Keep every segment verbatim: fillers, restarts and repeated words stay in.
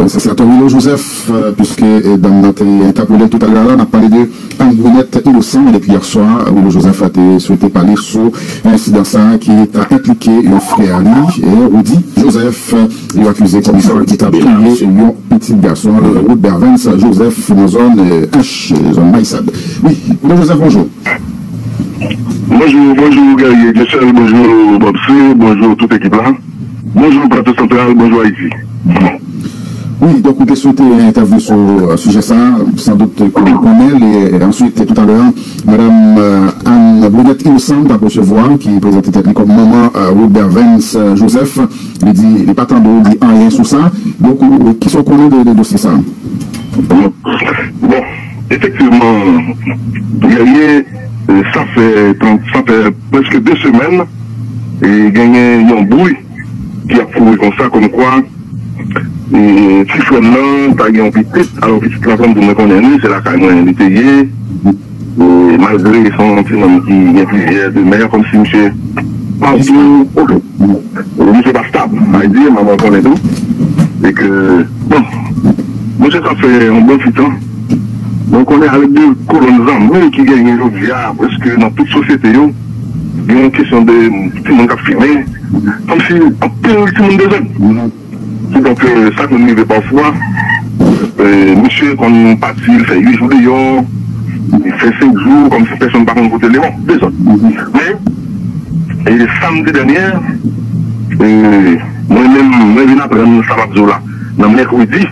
Sa se atò Willo Joseph, euh, puiske euh, dam nan te entèpele toutalè a la, n ap pale de Anne Brunette Innocent, depi yè swa, Willo Joseph te swete pale sou ensidan sa a ki ta enplike yon frè li, eh, Rudy Joseph, yo akize kòmsi li ta touye yon pitit gason, euh, Woodbervens Joseph, nan zòn euh, H, zòn Mayisad. Wi, Willo Joseph, bonjou. Bonjou, bonjou Guerrier Dieuseul, bonjou Bob C, bonjou tout ekip la. Bonjou Plato Santral, bonjou Ayiti. Wi, donk ou te swete entèvni sou euh, sijè sa, san dout ke ou konnen l, e answit toutalè, madanm euh, Anne Brunette Innocent t ap resevwa, ki prezante tèt li kòm manman euh, Woodbervens euh, Joseph, li di li pa tande w di anyen sou sa. Donk, ou, kisa w konnen de, de dosye sa a? Bon, efektivman, Guerrier, euh, sa fè trant, sa fè prèske de semèn, e genyen yon bri ki ap kouri konsa, kòmkwa e, ti frè m nan ta gen yon pitit, alò pitit la kòm mwen konnen li, se lakay mwen li te ye. E, malgre se yon timoun ki gen plizyè demè, kòmsi misye pa tou, ok. E, misye pa stab, sa vle di, manman konnen tou. E ke, bon, misye sa fè yon bon ti tan. Mwen konnen avèk de kolonn zanmi ki genyen jodi a, prèske nan tout sosyete yo, gen yon kesyon de timoun k ap fimen, kòmsi anpil timoun dezòd. Kidonk, euh, sa konn rive pafwa, euh, misye konn pati, l fè uit jou deyò, l fè senk jou, kòmsi pèsonn pa konn kote l ye, bon, dezòd. Men, e samdi dènye, euh, mwen menm, mwen vin aprann sa m ap di w la, nan mèkredi,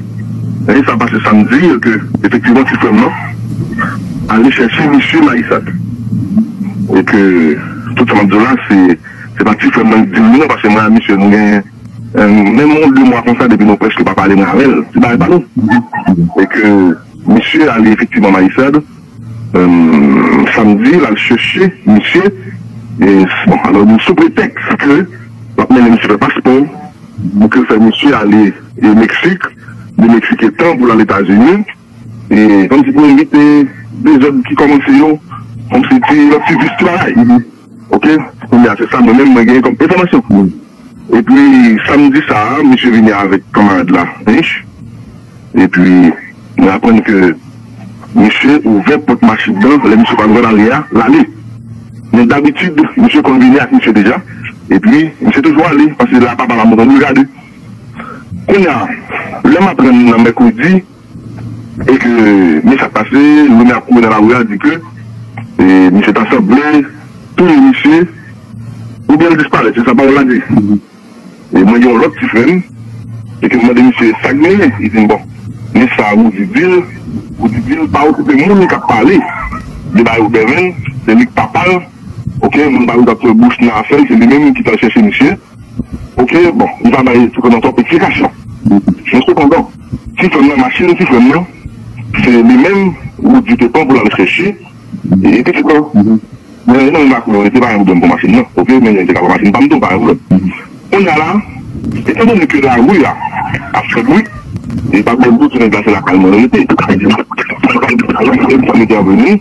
e sa pase samdi, ke efektivman, ti frè m nan ale chèche misye Mayisad. E ke, tout sa m ap di w la, se, se pa ti frè m nan ki di m li non, paske mwen ak misye, nou gen Menm yon de mwa konsa depi nou prèske pa pale mwen avè l, se bagay pa nou. E ke misye ale efektivman Mayisad, samdi, l al chèche misye. E, bon, alò, sou pretèks ke l ap mennen misye fè paspò, pou ke l fè misye ale e Meksik, de Meksik etan pou l al Etazini, e kòmsi pou evite dezòd ki kòmanse yo, kòmsi ti lòt ti vis ti bagay. Ok, kounye a se sa mwen menm mwen genyen kòm enfòmasyon. Epi samdi sa a, misye vini avèk kanmarad la, Hinch. Epi mwen aprann ke misye ouvè pòt machin nan, lè misye pral ouvè lari a, l ale. Men dabitid, misye konn vini ak misye deja. Epi misye toujou ale, paske la papa la montre nou gade. Kounye a, lè m aprann nan mèkredi, e ke men sa k pase, rimè ap kouri nan lari a di ke e, misye ta sanble touye misye oubyen l disparèt, se sa pawòl la di. E mwen gen yon lòt ti frè m, e ke m mande misye sa k genyen, li di m bon, men sa Rudy di l, Rudy di l pa okipe moun k ap pale de bagay Woodbervens, se li k papa l, ok, moun pa yo t ap fè bouch nan afè l, se li menm ki t al chèche misye. Ok, bon, li pa bay ti frè m nan twòp eksplikasyon. Men sepandan, ti frè m nan, machin ti frè m nan, se li menm Rudy te pran pou l al chèche, e pitit lan. Men non, m pa kwè, se pa yon pwoblèm pou machin nan. Ok, men se ka pran machin pa m tou, pa yon pwoblèm. Kounye a la, etandone ke lari a ap fè bri, e pa bò tou, se nèg la se lakay mwen rete. Alò, se sa m te vini,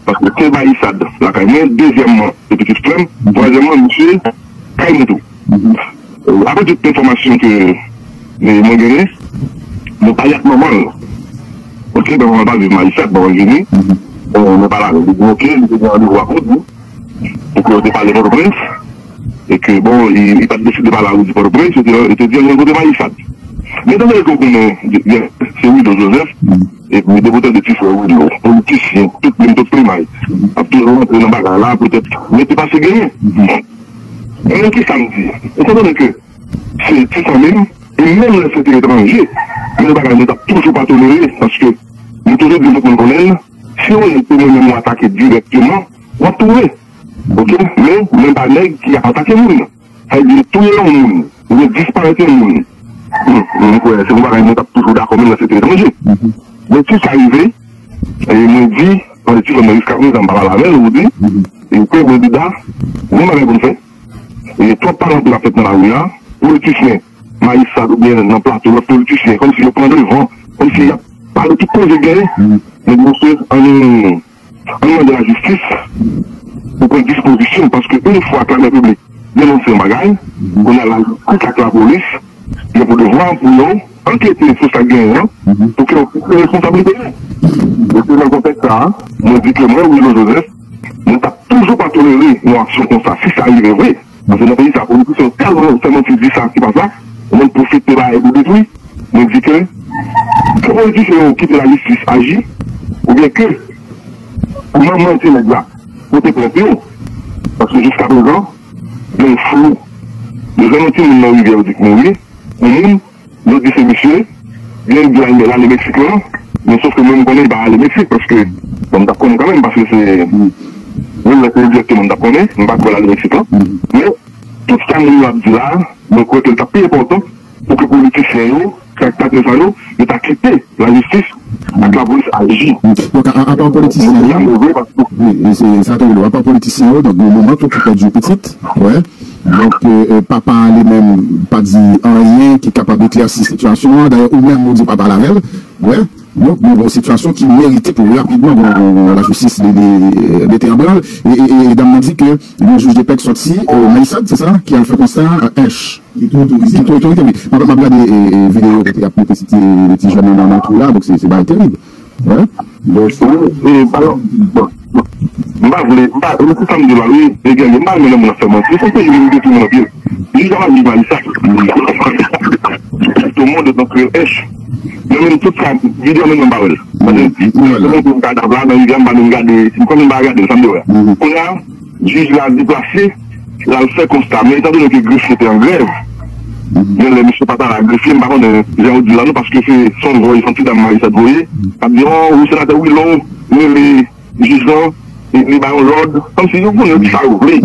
paske se Mayisad lakay mwen, dezyèmman, se pitit frè m, twazyèmman, misye kay mwen tou. Apre tout enfòmasyon ke e, mwen genyen, mwen pale ak manman l. Ok, manman l pa viv Mayisad, manman l vini. Bon, mwen pale avè l. Li di ok, li te gen randevou ak Rudy pou ke yo te pale Pòtoprens. E ke, bon, li, li pa t deside pale a Rudy Pòtoprens, yo te, yo te di al rankontre Mayisad. Men tande ke w konnen, se Willo Joseph, epi de boutèy de ti frè Willo, politisyen, tout menm tout primay, ap toujou rantre nan bagay la, poutèt, men te pase genyen. Men ki sa m di? Etandone ke se ti fanmi m, e menm lè se te etranje, men yon bagay nou t ap toujou pa tolere, paske nou toujou di nou konn konnen l, si yon nèg te renmen nou atake dirèkteman, w ap touye. Ok? Men, men pa nèg ki ap atake moun. Sa vle di, touye yon moun, oubyen disparèt yon moun. Hmm, mwen kwè, se yon bagay nou t ap toujou dakò, menm lè se te etranje. Men si sa rive, e mwen di, tande ti frè m nan jiskaprezan, m pa pale avè l, ou di, e kwè mwen dida, gon bagay pou n fè. E twòp pale anpil ap fèt nan lari a, politisyen, Mayisad oubyen nan Plato, lòt politisyen, kòmsi yo pran devan, kòmsi y ap pale tout koze k genyen. Men mesye, ann, ann mande lajistis pou pran dispozisyon, paske yon fwa klamè piblik denonse yon bagay, kounye a lajistis ak lapolis, yo pou devwa pou yo ankete sou sa k genyen an, pou ke yo pran responsablite yo. E se nan kontèks sa a, mwen di ke mwen, Willo Joseph, mwen t ap toujou pa tolere yon aksyon konsa, si sa rive vre. Paske nan peyi sa, politisyen yo tèlman fè manti di sa ki pa sa, yo menm pwofite bagay pou detwi. Mwen di ke, ke politisyen yo kite lajistis aji, oubyen ke manman ti nèg la pote plent yo. Paske jiska prezan, gen flou. Yo jwenn yon timoun nan rivyè, yo di k mouri. Yon moun, yo di se misye, gen di l al ale Meksik lan, men sòf ke mwen m konnen li pa ale Meksik, paske, bon, m t ap konnen kanmenm, paske se, mwen lè se direkteman m t ap konnen, m pa kwè l ale Meksik lan. Men, tout sa moun yo ap di la, mwen kwè ke l t ap pi enpòtan pou ke politisyen yo, sa k ta fè sa yo, yo ta kite lajistis ak lapolis aji. Donk, a, a, apa politisyen yo, wi, e se sa tou, apa politisyen yo, donk, gon moman tou ki pèdi yon pitit, wè. Donk, e, e, papa a li menm pa di anyen ki kapab eklèsi sitiyasyon an. Dayè, ou menm, ou di w pa pale avè l, wè. Donk, bon, bon, sitiyasyon ki merite pou rapidman, bon, bon, bon, lajistis li, li, e, mete an branl. E, e, e, dam nan di ke yon jij de pè k sòti, e, Mayisad, se sa, ki al fè konsta, e, H. Ki tou otorize. Ki tou otorize, wi. M ap, m ap gade, e, e, videyo kote y ap mete ti, ti, ti jèn nan nan twou la, donk se, se bagay terib. Wè. Bon, e, alò, bon, bon. M pa vle, m pa, e, se sa m di la, wi, e, gen, m pa renmen lè moun ap fè manti. Se yon peyi ki gen tout moun anpil. Li ka pa viv Mayisad. Tout le monde est en H. Mwen menm tout sa, videyo menm mwen pa wè l. Paske, mwen menm pou m kadav la, nan rivyè, m pa menm gade, m pa menm pa gade l, sa m di w la. Kounye a, jij la deplase, l al fè konsta. Men etan done ke grefye te an grèv, gen lè misye pa t al ak grefye, m pa konnen jan yo di l la non, paske se, se yon voye, se yon ti dam Mayisad voye, k ap di, o, wi, senatè Willo, rele jij lan, li, li ba yon lòd, kòmsi yo konnen yo di sa yo vle.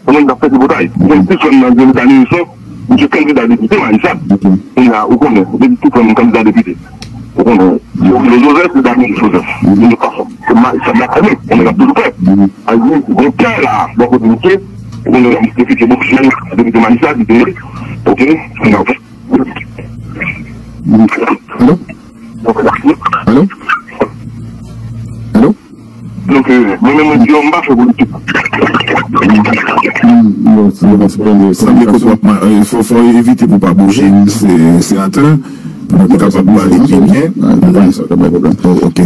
Pandan n ap fè tripotay. Gen ti frè m nan Grenada Lewison, misye kandida depite Mayisad. Kounye a, ou konnen, depi ti frè m kandida depite. Ou konnen, yo rele Joseph, se Daniel Joseph. Yo pa fò. Se Mayisad lakay mwen, konnen n ap toujou prè. Ayiti, gon kè la, bò kote misye, ou konnen misye kite bon chen, depite Mayisad, li te ye. Ok, kounye a, ok. Alo? Alo? Alo? Donk, e, mwen menm, mwen di yo, m pa fè politik. Bon, se, se, se, se, sanble kote w ap ma-, e, fò, fò evite pou pa bouje, se, senatè, pou nou te kapab pale pi byen. Oh, ok.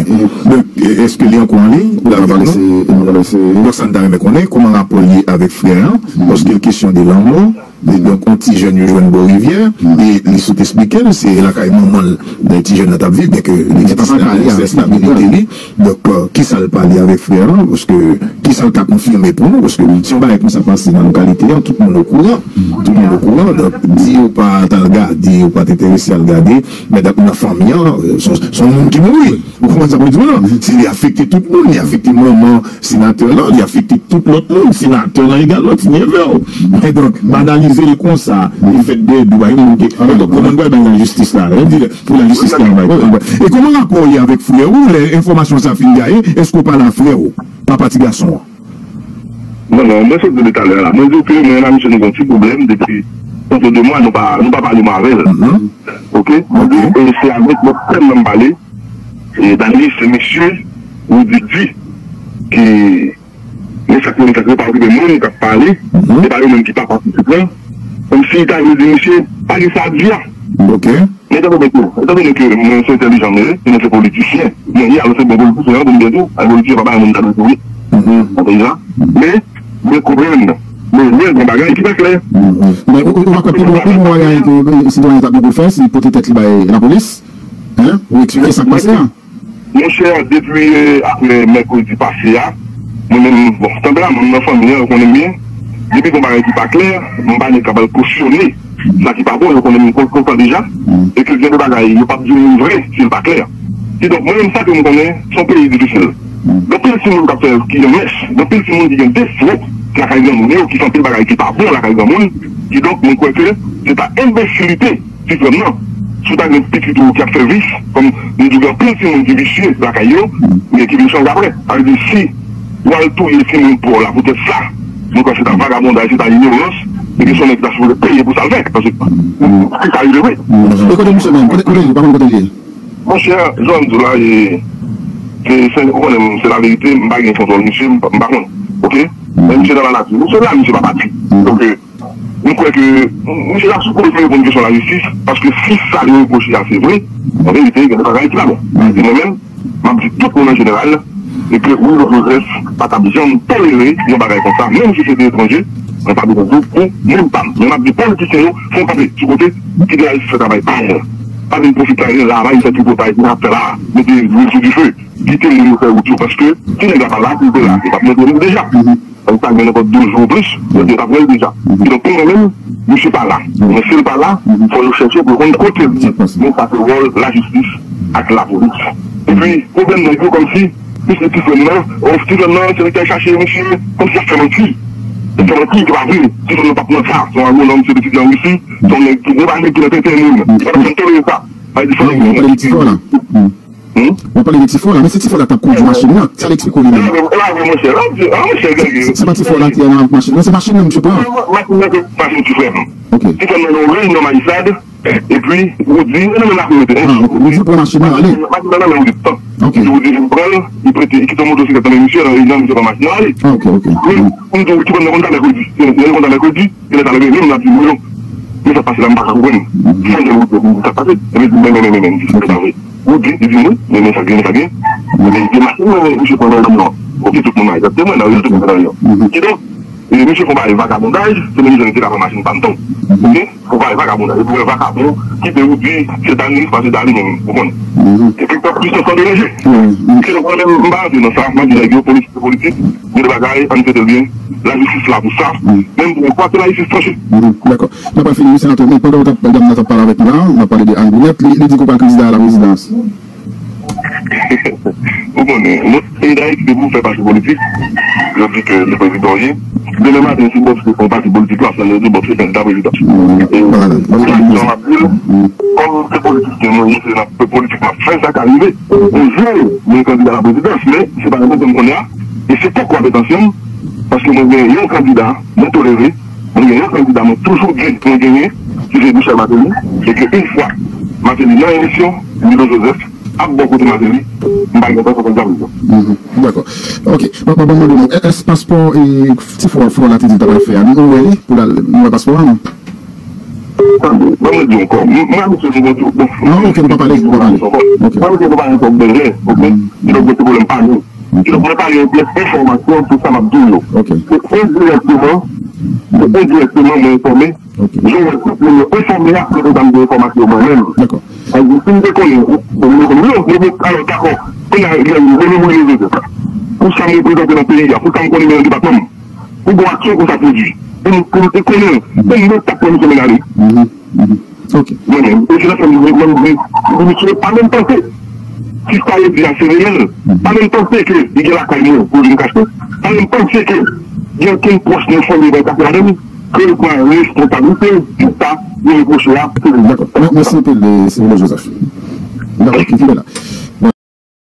Donk, e, èske li ankò an liy? Donk, sa n ta renmen konnen, kòman rapò l ye avèk frè an? Paske l kesyon de lanmò. E donk, yon ti jèn yo jwenn bò rivyè, e li sot esplike l, se lakay manman l, ti jèn nan t ap viv, byenke li di se estabilite li. Donk, e, kisa l pale avèk frè an? Paske, kisa l ka konfime pou nou? Paske, si yon bagay konsa pase nan lokalite an, tout moun okouran. Tout moun okouran. Donk, di yo pa t al gade, yo pa t enterese al gade, men dap nan fanmi an, e, se, se yon moun ki mouri. Ou konprann sa mwen di w la? Si li afekte tout moun, li afekte manman senatè lan, li afekte tout lòt moun, senatè lan egalman, ti nevè w. E donk, banalize l konsa, li fèt de dwa, yon moun ki, e donk, kòman n pral bay lajistis la? Yo di, pou lajistis travay. E kòman rapò w ye avèk frè ou, lè enfòmasyon sa fin gaye, èske w pale a frè ou, papa ti gason an? Non, non, mwen sot di li talè la. Mwen di w ke mwen menm ak misye nou gen yon ti pwoblèm depi plis de de mwa, nou pa, nou pa pale mwen avè l. Ok? Mwen di w, e se avèk lòt frè m nan m pale. E Dani, se mesye Rudy di ki, men sa k, men sa k, pa okipe moun k ap pale, se pa yo menm ki pa patisipan. Kòmsi ta vle di misye pa gen sa a di a. Ok. Men etan done ke, etan done ke mwen se entèlijan m ye, e mwen se politisyen, mwen ye, alò se bon politisyen an pou m byen di w, ak politisyen pa bay moun ta dwe kouri. Nan peyi sa. Men, mwen konprann, men, men gen bagay ki pa klè. Men ou, ou pa kwè pi bon, pi bon bagay ke sitwayen ta dwe fè, se pote tèt li bay lapolis, hein, pou eksplike sa k pase a? Monchè, depi, e, apre mèkredi pase a, mwen menm, bon, tanperaman m nan fanmi an, yo konnen m byen. Depi gon bagay ki pa klè, m pa nèg k ap al kosyone sa ki pa bon, yo konnen m kon-, kontan deja. E ke gen de bagay, yo p ap di w vre si l pa klè. Kidonk, mwen menm, sa ke m konnen, se yon peyi difisil. Gen anpil timoun k ap fè, ki gen mèch, gen anpil timoun ki gen defo lakay granmoun yo, ki fè anpil bagay ki pa bon lakay granmoun. Kidonk, mwen kwè ke se pa enbesilite ti frè m nan. Si w ta gen pitit ou ki ap fè vis, kòm nou di w gen anpil timoun ki visye lakay yo, men ki vin chanje apre. Sa vle di, si w al touye timoun pa w la poutèt sa, mwen kwè se ta vagabondaj, se ta inyorans, e ke se yon nèg ki ta sipoze peye pou sa l fè. Paske, si sa rive vre. E kote misye menm? Kote, kote li? Pa konn kote li ye? Monchè, jan m di w la, e, se, se, ou konnen m, se laverite, m pa gen kontwòl misye, m pa, m pa konn. Ok? Men misye nan lanati. Misye la, misye pa pati. Donk, e, m kwè ke misye ta sipoze reponn kesyon lajistis, paske si sa yo repwoche a se vre, an verite, gen de bagay ki pa bon. Mwen menm, m ap di tout moun an jeneral, e ke Wilno Joseph pa t ap janm tolere yon bagay konsa, menm si se te etranje, mwen pa bezwen di w pou moun pa m. Men m ap di politisyen yo, fò kanpe sou kote, kite lajistis fè travay pa l. Pa vin pwofite la, la, pa vin fè tripotay, sa n ap fè la, mete lwil sou dife, kite moun yo fè wout yo, paske si nèg la pa la, si l te la, yo t ap montre nou deja. Sa gen nenpòt de jou plis, yo t ap wè l deja. Kidonk, pou mwen menm, misye pa la. Men si l pa la, fò yo chèche pou yo konn kote l ye. Men sa se wòl lajistis ak lapolis. Epi, pwoblèm nèg yo kòmsi, misye ti frè m nan, o, ti frè m nan, se li k al chache misye, kòmsi y ap fè manti. Y ap fè manti, ki pa vre. Ti frè m nan p ap nan sa, se yon agwonòm, se etidyan Risi, se yon nèg ki, se pa nèg ki nan tenten moun. Yo pa t ap janm tolere sa. Sa vle di, fò yo pale de ti frè w la. Hmm? W ap pale de ti frè w la, men se ti frè w la k t ap kondui machin nan. Sa l eksplike w li menm. E pa vre, e pa vre, monchè. L ap di, a, monchè, gade. Se, se pa ti frè w la ki nan machin nan, se machin nan misye pran. Machin nan se machin ti frè m. Ok. Ti frè m nan nan Reyinyon Mayisad, epi Woody, e nan menm lakou yo te. Ah, ok. Woody pran machin nan ale. Machin nan nan men Woody tout tan. Ok. Epi Woody vin pran l, li prete, li kite yon motosiklèt nan men misye, nan Reyinyon, misye pran machin nan ale. Ah, ok, ok. Men, m di w, ti frè m nan konn sa mèkredi. Lè l konn sa mèkredi, e lè sa leve, menm l ap di, "Mwen non." Men sa k pase la, m pa ka konprann. Fò m te wout pou sa k pase. Epi di, "Men, men, men, men, men, misye, se pa vre." Woody, li di, "Wi, men, men, sa gen, sa gen." Men, men, gen machin, men, misye pran nan Reyinyon. Ok, tout moun la, egzakteman, nan Reyinyon, tout moun nan Reyinyon. Kidonk, e, misye fè yon bagay vakabondaj, se menm jan li te ka pran machin pa m tou. Ok? Fè yon bagay vakabondaj. Epi, wè, vakabon, kite Woody, se Dani, se pa se Dani, menm, ou konn. Epi, pèp plis ansanm de leje. Kidonk, mwen menm, m pa rantre nan sa, m ap di nèg yo, politik se politik, gen de bagay, ann trete l byen, lajistis la pou sa, menm pou yon fwa, se lajistis tranche. Mhm, dakò. N ap pral fini, senatè, men pandan w t ap, dam nan t ap pale avèk nou la, n ap pale de Ann Gwinèt, li, li di ke w pral kandida a la prezidans. Ou konnen, nou, peyi Dayiti, depi w fè pati politik, yo di ke se prezidan w ye. Demen maten, si Bòs te fè yon pati politik, yo ap tande yo di Bòs se kandida prezidans. E, m ap di l, kòm se politisyen mwen ye, se nan politik m ap fè, sa ka rive. Yon jou, mwen kandida la prezidans, men se pa yon pwoblèm kounye a. E se pokwa pètansyon m, paske mwen gen yon kandida, mwen tolere, mwen gen yon kandida, mwen toujou di mwen genyen, ki se Michel Martelly, e ke yon fwa Martelly nan eleksyon, Wilno Joseph ap bò kote Martelly, m pa gen pèsonn kandida pou yo. Mhm. Dakò. Ok. Bon, bon, bon, bon, bon. È-, èske paspò, e, ti frè, frè w la te di l ta pral fè a, nou wè li pou l al, nou wè paspò a, non? Tande, ban mwen di w ankò. M, mwen, misye, nou bon, bon. Non, ok, nou pa pale, nou pa pale. Ok. Mwen, misye, nou pa gen kòb bèjè, ok? Kidonk, se pwoblèm pa nou. Kidonk, mwen pa gen plis enfòmasyon sou sa m ap di w yo. Ok. Se endirèkteman, se endirèkteman mwen enfòme. Ok. Jan w wè tout moun yo enfòme a, se konsa m gen enfòmasyon mwen menm. Dakò. Sa vle di, si m te konnen, bon, mwen konnen, non, mwen, alò, dakò. Kounye a, mwen, mwen, mwen, mwen, pou sa m reprezante nan peyi a, pou sa m konnen nan depatman m. Pou gon aksyon konsa pwodui. Pou nou, pou nou te konnen, pou nou t ap pran misye mennen ale. Mhm, mhm. Ok. Mwen menm, e se nan fè mwen, mwen, mwen, mwen, misye pa menm panse. Si sa yo di a se reyèl, pa menm panse ke li gen lakay mwen pou vin kache. Pa menm panse ke gen okenn pwòch nan fanmi mwen k ap ladan l, ke l pran responsablite pou sa yo repwoche a, se reyèl. Dakò. Mè-, mèsi anpil, e, Sylvie Joseph. Dakò, ki, ki la.